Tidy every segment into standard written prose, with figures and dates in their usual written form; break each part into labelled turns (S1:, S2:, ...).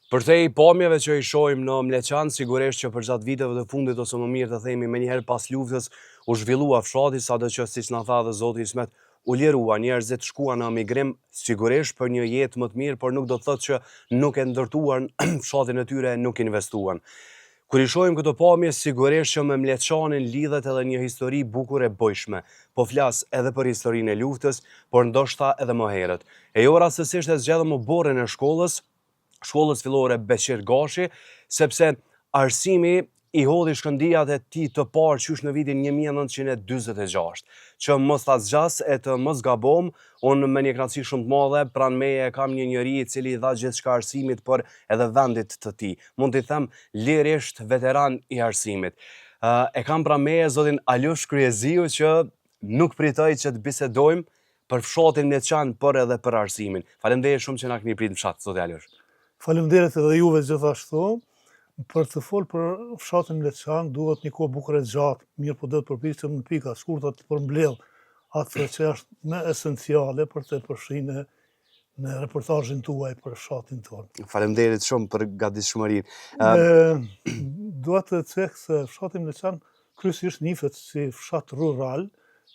S1: Përtej pamjeve që i shohim në Mleqan, sigurisht që përgjatë viteve të fundit ose më mirë të themi menjëherë pas luftës u zhvillua fshati, sado që siç na tha edhe zoti Ismet, u lirua, njerëzit shkuan në migrim sigurisht për një jetë më të mirë, por nuk do të thotë që nuk e ndërtuan fshatin e tyre, nuk investuan. Kur i shohim këto pamje, sigurisht që me Mleqanin lidhet edhe një histori bukur e bujshme. Po flas edhe për historinë e luftës, por ndoshta edhe më herët. E jo rastësisht e zgjedhëm oborrin e shkollës, shkollës fillore Beqir Gashi, sepse arsimi i hodhi shkëndijat e tij të parë qysh në vitin 1946. Që mos ta zgjas e të mos gabom, unë me një kënaqësi shumë të madhe, pranë meje e kam një njeri i cili i dha gjithçka arsimit, por edhe vendit të tij. Mund t'i them lirisht veteran i arsimit. E kam pranë meje zotin Alush Kryeziu që nuk pritoj që të bisedojmë për fshatin Mleqan, por edhe për arsimin. Faleminderit shumë që na keni pritë në fshat, zoti Alush.
S2: Faleminderit edhe juve gjithashtu. Për të folë për fshatin Mleqan, duhet një kohë bukur e gjatë, mirëpo do të përpiqem në pika të shkurta të përmbledh atë që është më esenciale për të përfshi në në reportazhin tuaj për fshatin
S1: tonë. Faleminderit shumë për gatishmërinë.
S2: Dua të cek se fshati Mleqan kryesisht njihet si fshat rural,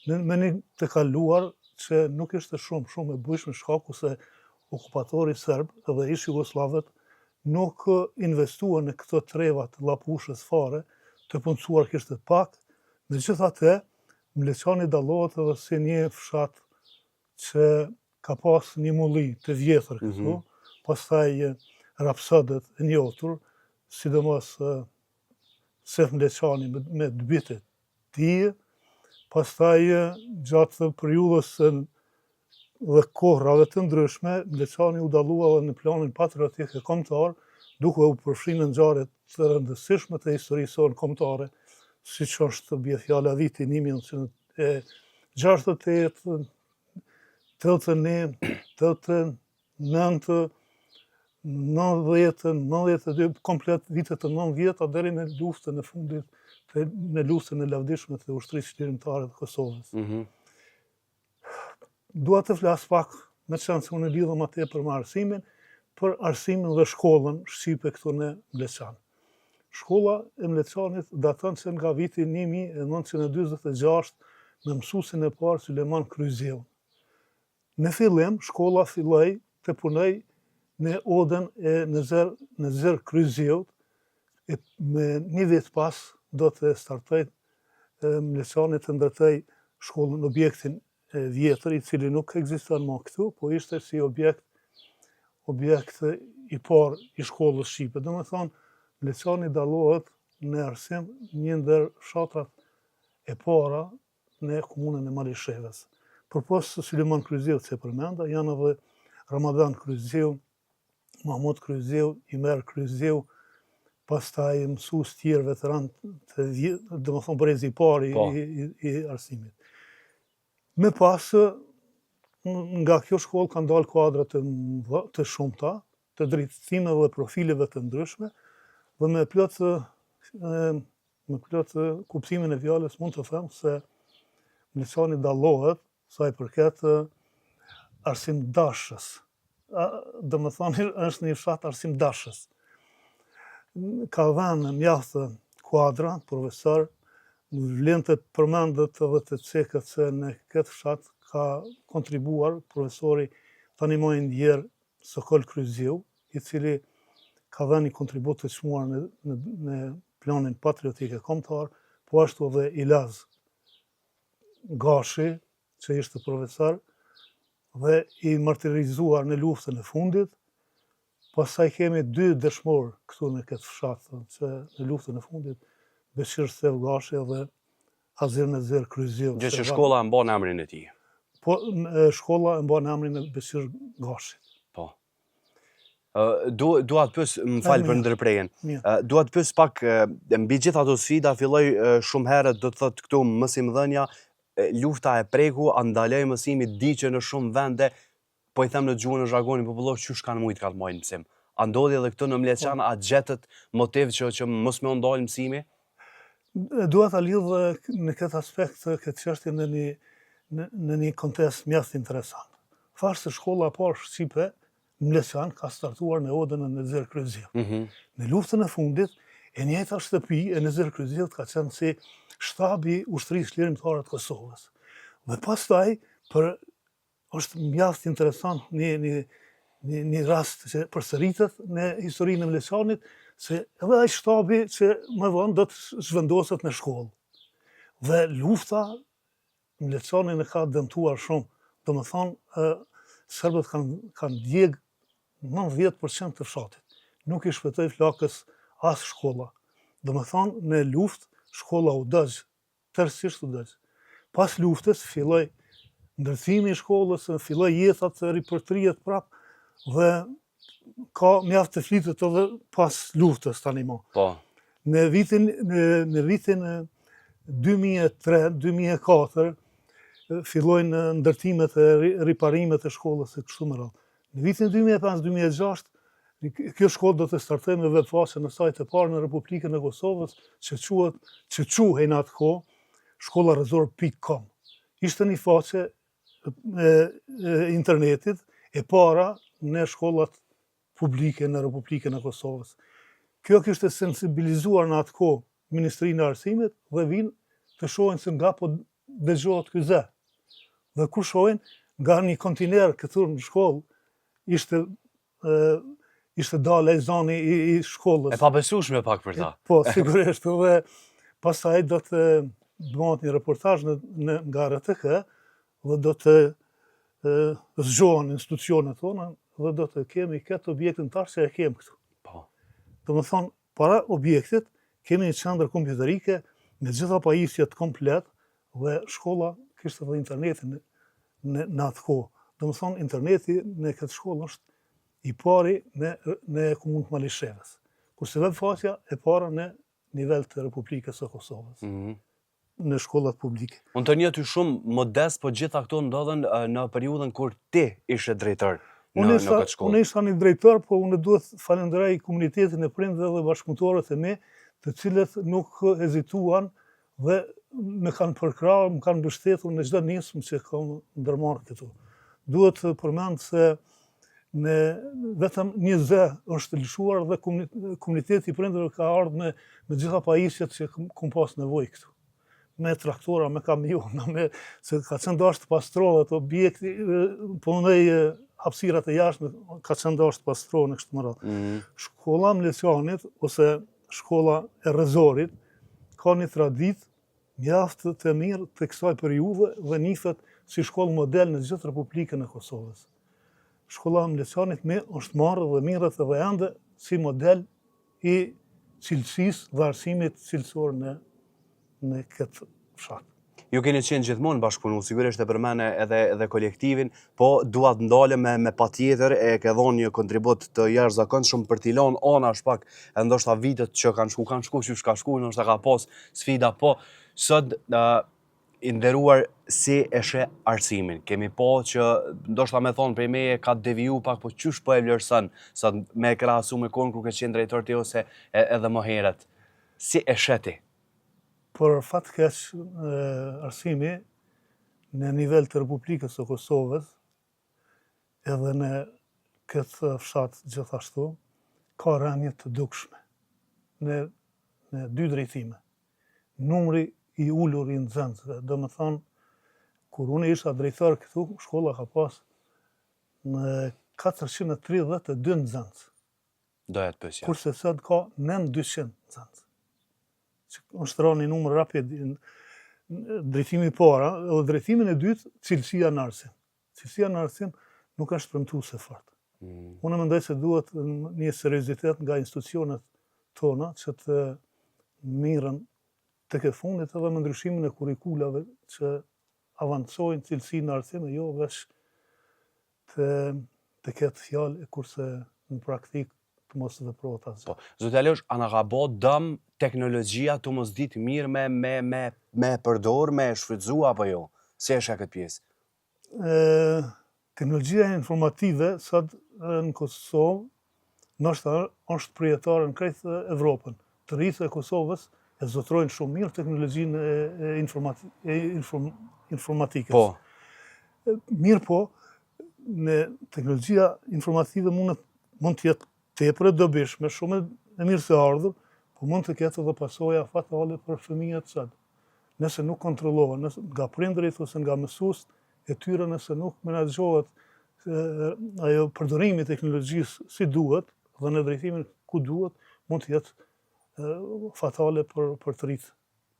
S2: me një të kaluar që nuk ishte shumë shumë e bujshme shkaku se okupatori serb dhe ish jugosllavët nuk investuan në këto treva të Llapushës fare, të punësuar kishte pak, megjithatë Mleqani dallohet edhe si një fshat që ka pas një mulli të vjetër këtu, mm -hmm. pastaj rapsodët e njohur, sidomos Sef Mleqani me, me të bijtë e tij, pastaj gjatë periudhës dhe kohrave të ndryshme, Mleqani u dallua edhe në planin patriotik e kombëtar, duke u përfshi në ngjarje të rëndësishme të historisë sonë kombëtare, siç është bie fjala viti 1968, 81, 89, 90, 92, komplet vitet e 90 deri në luftën e fundit, të, në luftën e lavdishme të ushtrisë çlirimtare të Kosovës. Mm -hmm. Dua të flas pak, meqenëse unë lidhem më tepër me arsimin, për arsimin dhe shkollën shqipe këtu në Mleqan. Shkolla e Mleqanit daton që nga viti 1946 me mësuesin e parë Sylejman Kryeziu. Në fillim, shkolla filloi të punojë në odën e Nezer, Nezer Kryeziut, e me një vit pas do të startojë Mleqani të ndërtojë shkollën, objektin e vjetër, i cili nuk ekziston më këtu, po ishte si objekt objekt i parë i shkollës shqipe. Domethënë, Mleqani dallohet në arsim një ndër fshatrat e para në komunën e Malishevës. Përpos Sylejman Kryeziut që e përmenda, janë edhe Ramadan Kryeziu, Mahmut Kryeziu, Imer Kryeziu, pastaj mësues tjerë veteran të domethënë brezi i parë i, po. i, i, i arsimit. Më pas, nga kjo shkollë kanë dalë kuadra të, të shumta, të drejtimeve dhe profileve të ndryshme, dhe me plot me plot kuptimin e fjalës mund të them se Mleqani dallohet sa i përket arsimdashës. Domethënë është një fshat arsimdashës. Ka dhënë mjaft kuadra, profesor, vlen të përmendet edhe të ceket se në këtë fshat ka kontribuar profesori tani më i ndjerë Sokol Kryeziu, i cili ka dhënë një kontribut të çmuar në, në, në planin patriotik e kombëtar, po ashtu edhe Ilaz Gashi, që ishte profesor dhe i martirizuar në luftën e fundit. Pastaj kemi dy dëshmorë këtu në këtë fshat, që në luftën e fundit, Beqir Stev Gashi dhe Hazir Nezir Kryeziu.
S1: Gjë që shkolla e mban emrin e tij.
S2: Po, shkolla e mban emrin e Beqir Gashit.
S1: Po. Du, dua të pyes, më fal për ndërprerjen. Dua të pyes pak mbi gjithë ato sfida filloi shumë herët, do të thotë këtu mësimdhënia, lufta e preku, a ndaloi mësimi, di që në shumë vende, po i them në gjuhën e zhargonit popullor, qysh kanë mujt ka të majnë mësim. A ndodhi edhe këtu në Mleqan, po. a gjetët motiv që që mos me u ndal mësimi?
S2: Dua ta lidh në këtë aspekt këtë çështje në një në, në një kontekst mjaft interesant. Thashë se shkolla e parë shqipe. në Mleqan ka startuar në odën e Nezir Kryeziut. Mm -hmm. Në luftën e fundit, e njëjta shtëpi e Nezir Kryeziut ka qenë si shtabi i ushtrisë çlirimtare të Kosovës. Dhe pastaj, për është mjaft interesant një, një, një, një rast që përsëritet në historinë e Mleqanit, se edhe ai shtabi që më vonë do të zhvendoset në shkollë. Dhe lufta Mleqanin e ka dëmtuar shumë, domethënë serbët kanë kanë djeg 90% të fshatit. Nuk i shpëtoi flakës as shkolla. Domethënë në luftë shkolla u dogj, tërësisht u dogj. Pas luftës filloi ndërtimi i shkollës, filloi jeta të ripërtrihet prap dhe ka mjaft të flitet edhe pas luftës tani mo.
S1: Po.
S2: Në vitin, në, në vitin 2003, 2004, fillojnë ndërtimet e riparimet e shkollës e kështu me radhë. Në vitin 2005-2006, kjo shkollë do të startojë me webfaqen e saj të parë në Republikën e Kosovës, që quhet, që quhej në atë kohë, shkollarrezor.com. Ishte një faqe e, e internetit e para në shkollat publike në Republikën e Kosovës. Kjo kishte sensibilizuar në atë kohë Ministrinë e Arsimit dhe vijnë të shohin se nga po dëgjohet ky zë. Dhe kur shohin nga një kontiner këtu në shkollë ishte ishte dalë ai zani i, i shkollës.
S1: E pabesueshme pak për ta.
S2: Po, sigurisht, dhe pastaj do të bëhet një reportazh në, në nga RTK dhe do të zgjohen institucionet tona dhe do të kemi këtë objektin tash që e kemi këtu.
S1: Po.
S2: Domethënë, para objektit kemi një qendër kompjuterike me gjitha pajisjet komplet dhe shkolla kishte dhe internetin në, në atë kohë. Domethënë, interneti në këtë shkollë është i pari në, në komunë të Malishevës. Kurse web faqja e para në nivel të Republikës së Kosovës.
S1: Mm -hmm.
S2: Në shkollat publike.
S1: Unë të njoh ty shumë modest, po gjitha këto ndodhen në periudhën kur ti ishe drejtor në,
S2: unë isha,
S1: në këtë shkollë.
S2: Unë isha një drejtor, po unë duhet falenderoj komunitetin e prindve dhe bashkëpunëtorët e mi, të cilët nuk hezituan dhe më kanë përkrahur, më kanë mbështetur në çdo nismë që kam ndërmarrë këtu. Duhet të përmend se në vetëm një zë është lëshuar dhe komuniteti i prindërve ka ardhur me me gjitha pajisjet që kom pas nevojë këtu. Me traktora, me kamiona, me se ka qenë dashtë të pastrohet objekti, po mendoj hapësirat e jashtme ka qenë dashtë të pastrohen e kështu me radhë.
S1: Mm.
S2: Shkolla e Mleqanit ose shkolla e Rrezorit ka një traditë mjaft të mirë të kësaj periudhe dhe njihet si shkollë model në gjithë Republikën e Kosovës. Shkolla e Mleqanit me është marrë dhe merret edhe ende si model i cilësisë dhe arsimit cilësor në në këtë fshat.
S1: Ju keni qenë gjithmonë bashkëpunu, sigurisht e përmene edhe edhe kolektivin, po dua të ndalem me me patjetër e ke dhënë një kontribut të jashtëzakonshëm për t'i lënë anash pak, e ndoshta vitet që kanë shku, kanë shku qysh ka shku, ndoshta ka pas sfida, po sot uh, i nderuar si e sheh arsimin. Kemi po që ndoshta me thonë prej meje ka deviju pak, po qysh po e vlerëson sot me e krahasu me kohën kur ke qenë drejtor ti ose e, edhe më herët. Si e sheh ti?
S2: Për fat keq, arsimi në nivel të Republikës së Kosovës, edhe në këtë fshat gjithashtu, ka rënie të dukshme në, në dy drejtime. Numri i ulur i nxënësve, domethënë, kur unë isha drejtor këtu, shkolla ka pas në 432 nxënës.
S1: Doja të pyesja.
S2: Kurse sot ka nën 200 nxënës. Është rënë një numër rapid drejtimi i parë, edhe drejtimin e dytë, cilësia në arsim. Cilësia në arsim nuk është premtuese fort.
S1: Mm.
S2: Unë mendoj se duhet një seriozitet nga institucionet tona që të mirren tek e fundit edhe me ndryshimin e kurrikulave që avancojnë cilësinë në arsim e jo veç të të ketë fjalë e kurse në praktikë të mos veprohet
S1: asgjë. Po, zoti Aljosh, a na ka bo dëm teknologjia tu mos ditë mirë me me me me përdor, me shfrytëzu apo jo? Si e sheh këtë pjesë?
S2: Ë teknologjia informative sot në Kosovë ndoshta është kryetare në krejt Evropën. Të rinjtë e Kosovës e zotërojnë shumë mirë teknologjinë e, e, informati, e inform, informatikës.
S1: Po.
S2: Mirëpo, Me teknologjia informative mund mund të jetë tepër e dobishme, shumë e mirëseardhur, po mund të ketë edhe pasoja fatale për fëmijët sot. Nëse nuk kontrollohen, nëse nga prindërit ose nga mësuesit e tyre, nëse nuk menaxhohet ajo përdorimi i teknologjisë si duhet dhe në drejtimin ku duhet, mund të jetë fatale për për të rinjtë.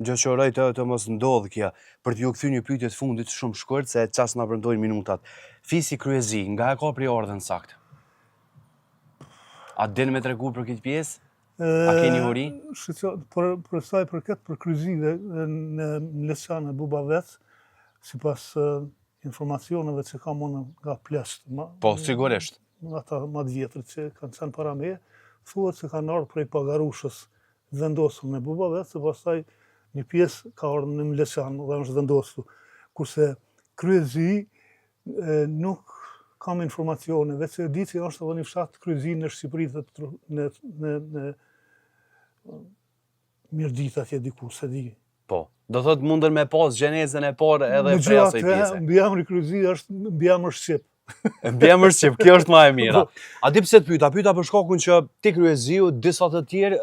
S1: Gjë që uroj të, të mos ndodhë kjo. Për t'ju kthy një pyetje të fundit shumë shkurt, se qas na premtojnë minutat. Fisi Kryezi, nga e ka prejardhjen sakt? A din me tregu për këtë pjesë? A ke njohuri?
S2: Shqyqo, për, për sa i përket për Kryezive në Mleqan e Bubavec, sipas informacioneve që kam unë nga pleqtë,
S1: Po, sigurisht.
S2: Ata ma të vjetër që kanë qenë para meje, thuhet se kanë ardhur prej Pagarushës vendosur në Bubavec, e pastaj një pjesë ka ardhur në Mleqan dhe është vendosur. Kurse Kryezi nuk kam informacione, veç e di që është edhe një fshat Kryezi në Shqipëri dhe në, në, në Mirditë atje diku, s'e di.
S1: Po, do thot mundën me pas gjenezën e parë edhe prej asaj pjese.
S2: Mbiemri Kryezi është mbiemër shqip.
S1: Mbiemër shqip, kjo është ma e mira. Po. A di pse të pyta? Pyta për shkakun që ti Kryeziu, disa të tjerë,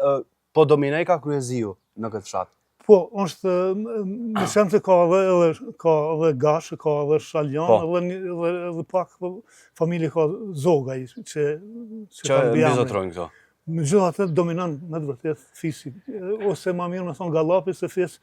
S1: po dominojka Kryeziu në këtë fshat.
S2: Po, është, me qenë se ka edhe, edhe, ka edhe Gash, ka edhe Shaljan, po. edhe, edhe, edhe pak po, familje ka Zogaj, që,
S1: që, që mbizotërojnë këto.
S2: Megjithatë dominon me të vërtet fisi, ose ma mirë me thonë Gallapi se fis,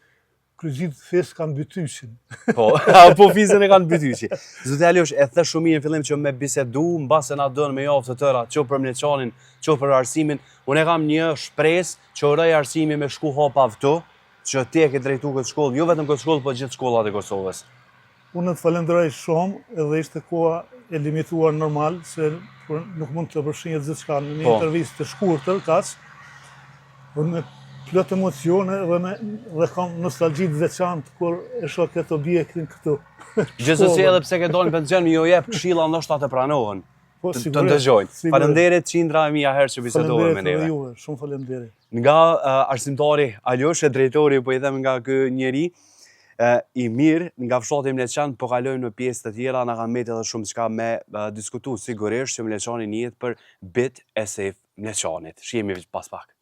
S2: Kryezitë fis kanë Bytyqin.
S1: Po, po fisin e kanë Bytyqi. Zoti Alush, e the shumë mirë në fillim që me bisedu, mbase na don me javë të tëra, qoftë për Mleqanin, qoftë për arsimin. Unë e kam një shpresë që uroj arsimi me shku hapa këtu, që ti e ke drejtu këtë shkollë, jo vetëm këtë shkollë, po gjithë shkollat e Kosovës.
S2: Unë të falenderoj shumë, edhe ishte koha e limituar normal, se nuk mund të përfshihet gjithçka në një po. intervistë të shkurtër, kaq, por me plot emocione dhe me dhe kam nostalgji të veçantë kur e shoh këtë objektin këtu.
S1: Gjithsesi edhe pse ke dalë në pension, ju jep këshilla ndoshta të pranohen. Po, të, të ndëgjojnë. Faleminderit qindra e mija herë që bisedove me
S2: neve. Faleminderit juve, shumë faleminderit.
S1: Nga uh, arsimtari Alush e drejtori, po i them nga ky njeri, uh, i mirë, nga fshati Mleqan, po kalojmë në pjesë të tjera, na kanë mbetë edhe shumë çka me uh, diskutu, sigurisht që Mleqani njihet për bit e Sejf Mleqanit. Shihemi pas pak.